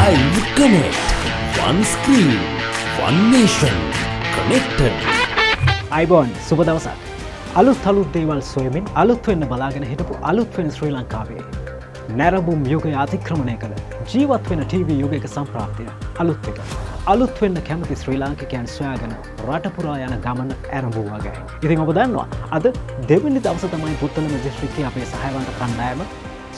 Live Connect. One screen, one nation. Connected. ආයුබෝවන්, සුබ දවසක්. අලුත් අලුත් දේවල් සොයමින් අලුත් වෙන්න බලාගෙන හිටපු අලුත් වෙන ශ්‍රී ලංකාවේ නැරඹුම් යුගය අතික්‍රමණය කළ ජීවත් වෙන ටීවී යුගයක සම්ප්‍රාප්තිය අලුත් එක. අලුත් වෙන්න කැමති ශ්‍රී ලාංකිකයන් සොයාගෙන රට පුරා යන ගමන ඇරඹුවා වගේ. ඉතින් ඔබ දන්නවා, අද දෙවෙනි දවස තමයි පුත්තලම දිස්ත්‍රික්කයේ අපේ සහයවන්ත කණ්ඩායම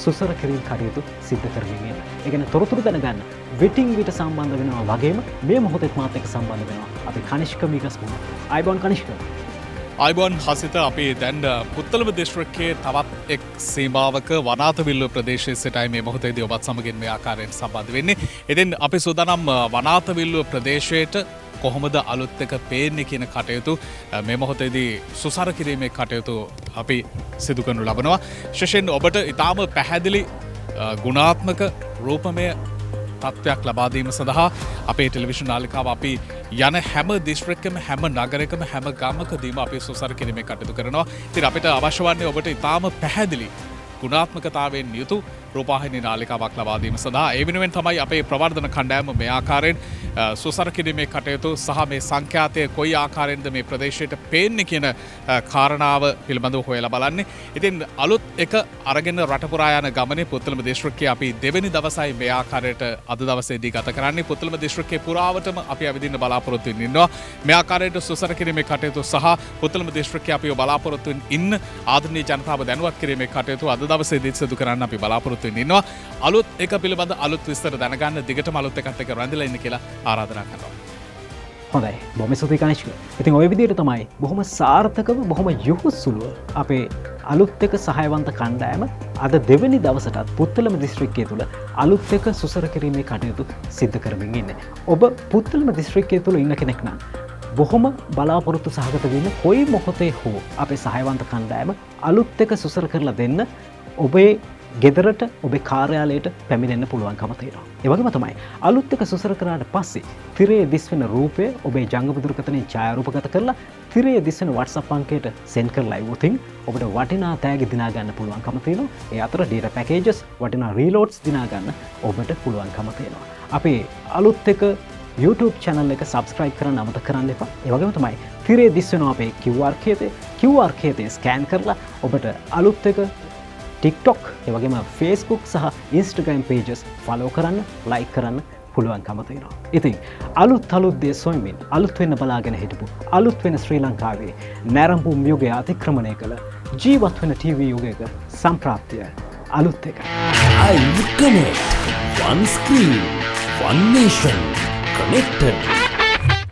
සුසර කිරීම් කටයුතු සිද්ධ කරමින් ඉන්නේ. ඒ ගැන තොරතුරු දැනගන්න විටින් විට සම්බන්ධ වෙනවා වගේම මේ මොහොතේත් මාත් එක්ක සම්බන්ධ වෙනවා අපි කනිෂ්ක මීගස්මුණ. ආයුබෝවන් කනිෂ්ක. ආයුබෝවන් හසිත. අපි දැන් පුත්තලම දිස්ත්‍රික්කයේ තවත් එක් සීමාවක වනාතවිල්ලුව ප්‍රදේශයේ සිටයි මේ මොහොතේදී ඔබත් සමගින් මේ ආකාරයෙන් සම්බන්ධ වෙන්නේ. ඉතින් අපි සූදානම් වනාතවිල්ලුව ප්‍රදේශයට කොහොමද අලුත් එක පේන්නේ කියන කටයුතු මේ මොහොතේදී සුසර කිරීමේ කටයුතු අපි සිදු කරනු ලබනවා. විශේෂයෙන් ඔබට ඉතාම පැහැදිලි ගුණාත්මක රූපමය තත්ත්වයක් ලබා දීම සඳහා අපේ ටෙලිවිෂන් නාලිකාව අපි යන හැම දිස්ත්‍රික්කෙම, හැම නගරයකම, හැම ගමකදීම අපි සුසර කිරීමේ කටයුතු කරනවා. ඉතින් අපිට අවශ්‍ය වන්නේ ඔබට ඉතාම පැහැදිලි ගුණාත්මකතාවයෙන් යුතු රූපවාහිනී නාලිකාවක් ලබා දීම සඳහා. ඒ වෙනුවෙන් තමයි අපේ ප්‍රවර්ධන කණ්ඩායම මේ ආකාරයෙන් සුසර කිරීමේ කටයුතු සහ මේ සංඛ්‍යාතය කොයි ආකාරයෙන්ද මේ ප්‍රදේශයට පේන්නේ කියන කාරණාව පිළිබඳව හොයලා බලන්නේ. ඉතින් අලුත් එක අරගෙන රට පුරා යන ගමනේ පුත්තලම දිස්ත්‍රික්කයේ අපි දෙවෙනි දවසයි මේ ආකාරයට අද දවසේදී ගත කරන්නේ. පුත්තලම දිස්ත්‍රික්කයේ පුරාවටම අපි ඇවිදින්න බලාපොරොත්තු වෙමින් ඉන්නවා. මේ ආකාරයට සුසර කිරීමේ කටයුතු සහ පුත්තලම දිස්ත්‍රික්කයේ අපි බලාපොරොත්තු වෙමින් ඉන්න ආදරණීය ජනතාව දැනුවත් කිරීමේ කටයුතු අද දවසේදී සිදු කරන්න අපි බලාපොරොත්තු වෙමින් ඉන්නවා. අලුත් එක පිළිබඳ අලුත් විස්තර දැනගන්න දිගටම අලුත් එකත් එක්ක රැඳිලා ඉන්න කියලා ආරාධනා කරනවා. හොඳයි, බොහොම ස්තුතියි කනිෂ්ක. ඉතින් ඔය විදිහට තමයි බොහොම සාර්ථකව, බොහොම යහුසුලුව අපේ අලුත් එක සහයවන්ත කණ්ඩායම අද දෙවෙනි දවසටත් පුත්තලම දිස්ත්‍රික්කය තුළ අලුත් එක සුසර කිරීමේ කටයුතු සිද්ධ කරමින් ඉන්නේ. ඔබ පුත්තලම දිස්ත්‍රික්කය තුළ ඉන්න කෙනෙක් නම් බොහොම බලාපොරොත්තු සහගත වෙන්න, කොයි මොහොතේ හෝ අපේ සහයවන්ත කණ්ඩායම අලුත් එක සුසර කරලා දෙන්න ඔබේ ගෙදරට, ඔබේ කාර්යාලයට පැමිණෙන්න පුළුවන්කම තියෙනවා. ඒ වගේම තමයි අලුත් එක සුසර කරාට පස්සේ තිරයේ දිස්වෙන රූපය ඔබේ ජංගම දුරකථනයෙන් ඡායාරූපගත කරලා තිරයේ දිස්වෙන WhatsApp අංකයට සෙන්ඩ් කරලා ඉවොතින් ඔබට වටිනා තෑගි දිනා ගන්න පුළුවන්කම තියෙනවා. ඒ අතර data packages, වටිනා රීලෝඩ්ස් දිනා ගන්න ඔබට පුළුවන්කම තියෙනවා. අපේ අලුත් එක YouTube channel එක subscribe කරන්න අමතක කරන්න එපා. ඒ වගේම තමයි තිරයේ දිස්වෙන අපේ QR කේතය, QR කේතය ස්කෑන් කරලා ඔබට අලුත් එක TikTok, ඒ වගේම Facebook සහ Instagram pages follow කරන්න, like කරන්න පුළුවන්කම තියෙනවා. ඉතින් අලුත් අලුත් දේ සොයමින් අලුත් වෙන්න බලාගෙන හිටපු අලුත් වෙන ශ්‍රී ලංකාවේ නැරඹුම් යුගය අතික්‍රමණය කළ ජීවත් වෙන ටීවී යුගයක සම්ප්‍රාප්තිය අලුත් එක. Live Connect. One screen, one nation. Connected.